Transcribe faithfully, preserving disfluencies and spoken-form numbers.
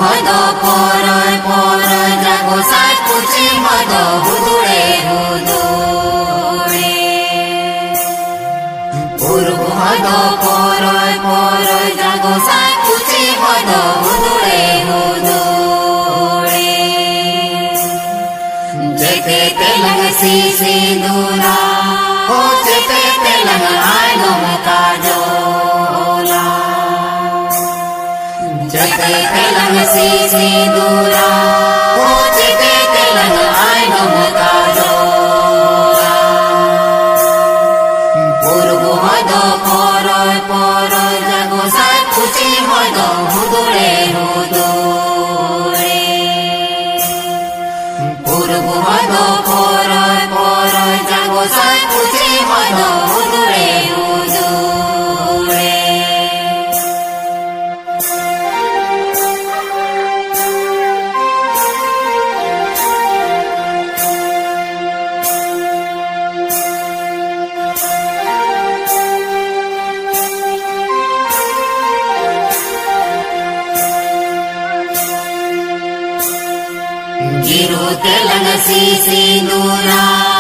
ᱦᱚᱫᱚ ᱯᱚᱨᱚᱭ ᱯᱚᱨᱚᱭ ᱡᱟᱜᱚ ᱥᱟᱭ ᱯᱩᱪᱷᱤ ᱦᱚᱫᱚ ᱦᱩᱫᱩᱲᱮ ᱦᱩᱫᱩᱲᱮ᱾ ᱯᱩᱨᱵᱚ ᱦᱚᱫᱚ ᱯᱚᱨᱚᱭ ᱯᱚᱨᱚᱭ ᱡᱟᱜᱚ ᱥᱟᱭ ᱯᱩᱪᱷᱤ ᱦᱚᱫᱚ ᱦᱩᱫᱩᱲᱮ ᱦᱩᱫᱩᱲᱮ᱾ ᱡᱮᱛᱮ ᱛᱮᱞᱟᱝ ᱥᱤᱥᱤ ᱫᱩᱨᱟ, ᱦᱚ ᱡᱮᱛᱮ ᱛᱮᱞᱟᱝ ᱟᱭᱱᱚᱢ ᱠᱟᱡᱚᱞᱟ᱾ ᱡᱮᱛᱮ ᱛᱮᱞᱟᱝ ᱥᱤᱥᱤ ᱫᱩᱨᱟ, ᱦᱚ ᱡᱮᱛᱮ ᱛᱮᱞᱟᱝ ᱟᱭᱱᱚᱢ ᱠᱟᱡᱚᱞᱟ᱾ ᱯᱩᱨᱵᱚ ᱦᱚᱫᱚ ᱯᱚᱨᱚᱭ ᱯᱚᱨᱚᱭ ᱡᱟᱜᱚ ᱥᱟᱭ ᱯᱩᱪᱷᱤ ᱦᱚᱫᱚ ᱦᱩᱫᱩᱲᱮ ᱦᱩᱫᱩᱲᱮ᱾ ᱯᱩᱨᱵᱚ ᱦᱚᱫᱚ ᱯᱚᱨᱚᱭ ᱯᱚᱨᱚᱭ ᱡᱟᱜᱚ ᱥᱟᱭ ᱯᱩᱪᱷᱤ ᱦᱚᱫᱚ ᱦᱩᱫᱩᱲᱮ ᱦᱩᱫᱩᱲᱮ᱾ ᱡᱤᱨᱩ ᱛᱮᱞᱟᱝ ᱥᱤᱥᱤ ᱫᱩᱨᱟ᱾